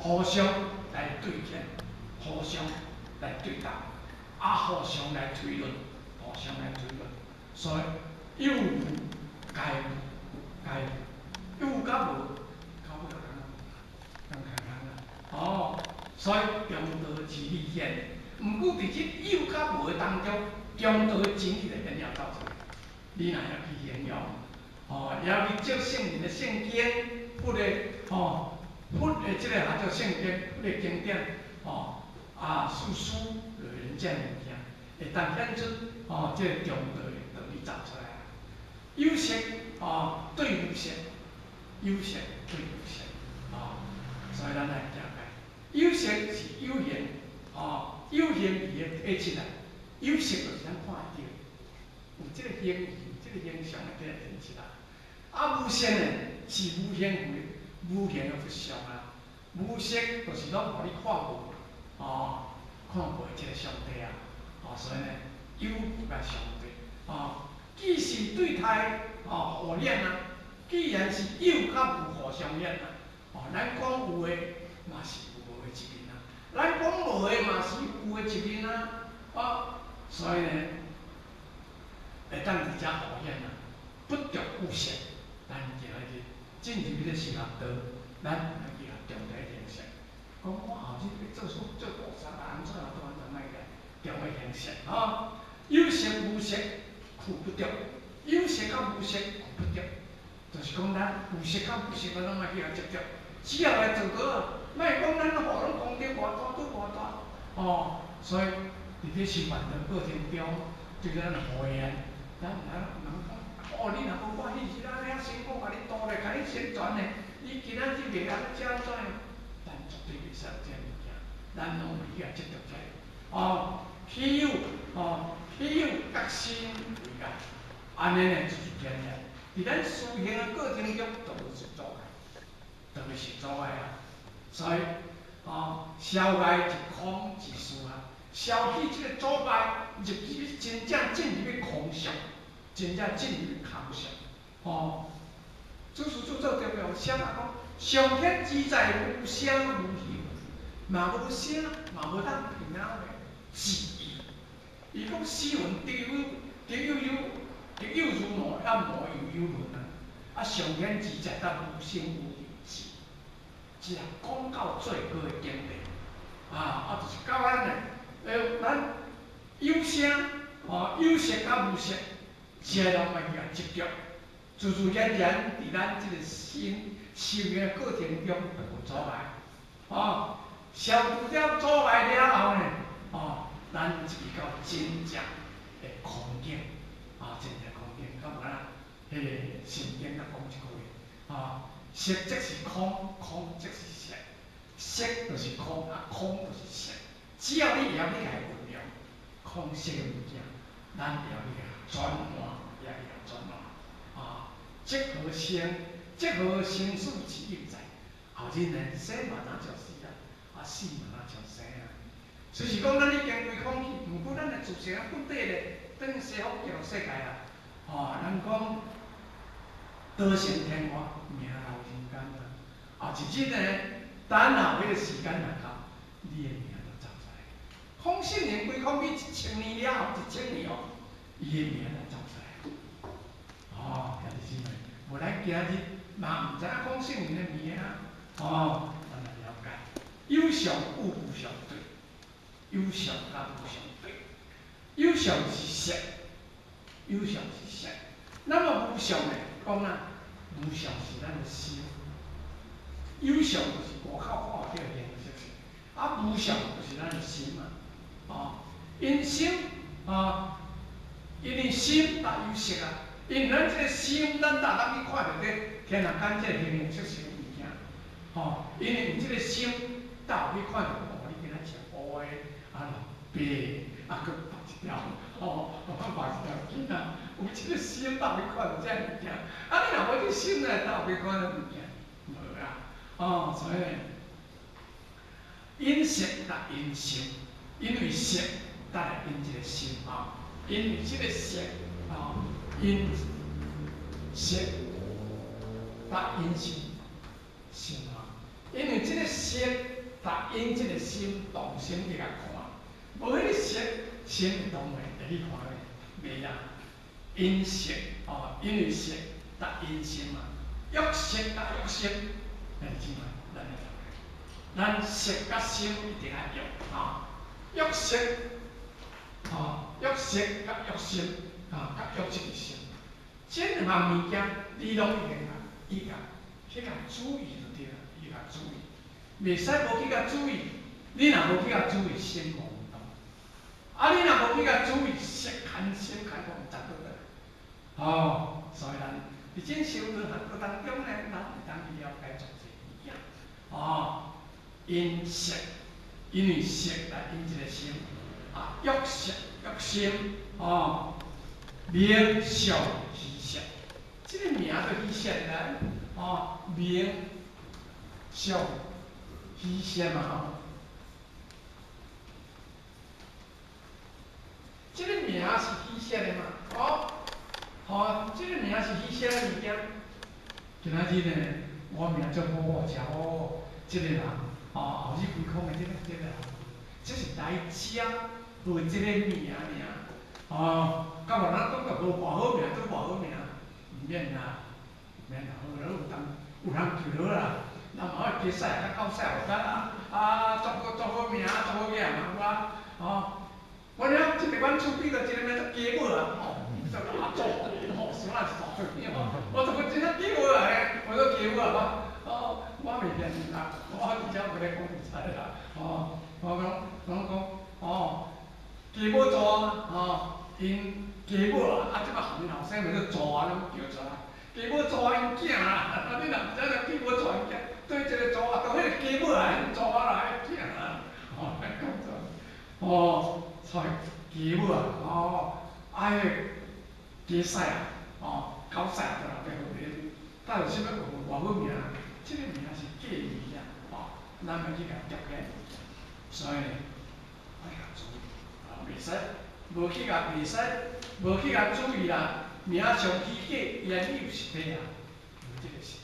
互相來對見，互相來對答，啊，互相來推論，互相來推論。所以有無皆無，皆無，有佮無，到尾就敢若無，共款啊。哦，所以中道之理顯。毋過佇這有佮無的當中，中道的真理就顯了走出來。你若曉去形容，吼，會曉去照聖人的聖經，佛的吼，佛的這個也叫聖經，佛的經典，吼，啊，事事論這物件，會當顯出吼，這個中道的道理走出來。有色吼對無色，有色對無色，吼，所以咱來行開。有色是有形，吼，有形味的體質啊，有色就是咱看會著，有這個形，這個形象的這個體質啊。啊，無色呢是無形味，無形的佛像啊。無色就是攏予你看無，吼，看無的這個上帝啊。吼，所以呢，有無共相對，吼，既是對待，吼，互顯啊。既然是有佮無互相顯啊，吼，咱講有的嘛是有無的一面啊，咱講無的嘛是有的一面啊，哦，所以呢，會當佇遮互顯啊，不著有色，咱今仔日進入這個修學道，咱來去予中道形式。講我後日欲做出做菩薩啊，按怎按怎按怎來中的形式，吼，有色無色俱不著，有色佮無色俱不著，就是講咱有色佮無色，咱攏莫去予執著，只要來做好啊，莫講咱予攏功德偌大，拄偌大，吼，所以佇咧修辦的過程中，對咱護緣，咱毋通毋通講，哦，你若無歡喜時，咱遐辛苦共你度咧，共你宣傳咧，你今仔日袂按呢怎怎，咱絕對袂使有這物件，咱攏袂去予執著這個，哦，豈有吼，豈有覺心為礙？按呢呢就是天然，佇咱修行的過程中，都無受阻礙，都袂受阻礙啊。所以，吼，消礙一空一事啊，消去這個阻礙，入去真正進入去空相，真正進入去空相，吼。祖師著作中有寫啊講，上顯自在無聲無形，嘛無聲，嘛無當聽的字義。伊講斯雲得有得有有得有如無，抑無有有雲啊。啊，上顯自在得無聲無形字，這講到最高的境界。啊啊，就是教咱的，咱有聲，吼，有色佮無色，這攏莫去予執著，自自然然佇咱這個心修行的過程中就無阻礙，吼，消除了阻礙了後呢，吼，咱入去到真正的空境，啊，真正空境，敢無啦？彼個心經閣講一句話，啊，色即是空，空即是色，色就是空，啊，空就是色。只要你會曉去共伊運用空色的物件，咱會曉去共轉換，會曉去共轉換，啊，即何生？即何生死之應在？後日呢，生嘛若像死啊，啊死嘛若像生啊。雖是講咱已經歸空去，毋過咱的自性本底咧，等於西方極樂世界啊。吼，人講道成天外，名留人間啊。後一日呢，等候彼個時間若到，你的名就走出來。孔聖人歸空去一千年了後，一千年哦，伊的名就走出來。哦，兄弟姊妹，無咱今日嘛毋知影孔聖人的名啊。哦，咱來了解，有相與無相對，有相佮無相對，有相是色，有相是色。那麼無相呢？講啊，無相是咱的心，有相就是外口看著的形色，啊，無相就是咱的心啊。哦，因心啊，因為心才有色啊，因為咱這個心，咱才會當去看著這天人間這個形形色色的物件，吼，因為用這個心，才有去看著哦，你今仔穿烏的，啊白，啊閣縛一條，吼，縛一條巾啊，有這個心才有去看著這物件，啊，你若無這個心呢，哪有去看這物件？無啊，哦，所以因色才因心，因為色才來因這個心啊，因為這個色啊，因色才因心，心啊，因為這个色會引這个心動心去共看，無彼个色，心會動袂會去看袂？袂啊。因色哦，因為色搭引心嘛，欲色佮欲心，兄弟姊妹，咱會了解。咱色佮心一定愛欲啊，欲色，哦，欲色佮欲心，啊，佮欲這个心，這兩項物件，你攏一定愛伊共去共注意就對啦，去共注意，袂使無去共注意。你若無去共注意，心無動。啊，你若無去共注意，色牽心牽，我毋知倒轉。哦，所以咱佇進修羅漢果當中呢，咱會當去了解足濟物件。哦，因色，因為色來引這个心，啊，欲色欲心，哦，名相虛設，這个名做虛設來，哦，名相虛設嘛吼。這个名是虛設的嘛，哦，吼，這个名是虛設的物件。今仔日呢，我名足好，誠好，這个人，哦，後日規空的這个人，這是來遮無這个名爾，哦，到無咱講著無偌好名，做偌好名，毋免啦，毋免啦，好啦，有當有人求好啦，咱嘛愛加屎較夠屎予咱啊，啊，足好足好名，足好囝嘛有啊，哦。我了，這個阮厝邊就一個名做雞母啊，吼，叫阿祖，吼，啥是大做名，我怎麼真正雞母啊？嘿，我做雞母啊，我，哦，我袂騙你啦，我直接無咧講實在啦，哦，我講，我講，哦，雞母祖啊，吼，𪜶雞母啊，啊，這擺含𪜶後生咪做祖啊，攏叫出來，雞母祖𪜶囝啦，啊，你若毋知影雞母祖𪜶囝，對一個祖啊，當彼個雞母啊，𪜶祖啊來囝啊，吼，講錯，哦。所以雞母啊，哦，啊，彼個雞屎啊，哦，狗屎就老爸好名，到底啥物偌好名？這个名是假物件，哦，咱愛去共著起來。所以愛共注意，啊，袂使無去共袂使無去共注意啦，名相虛假，焉有實體啊？無這个實體。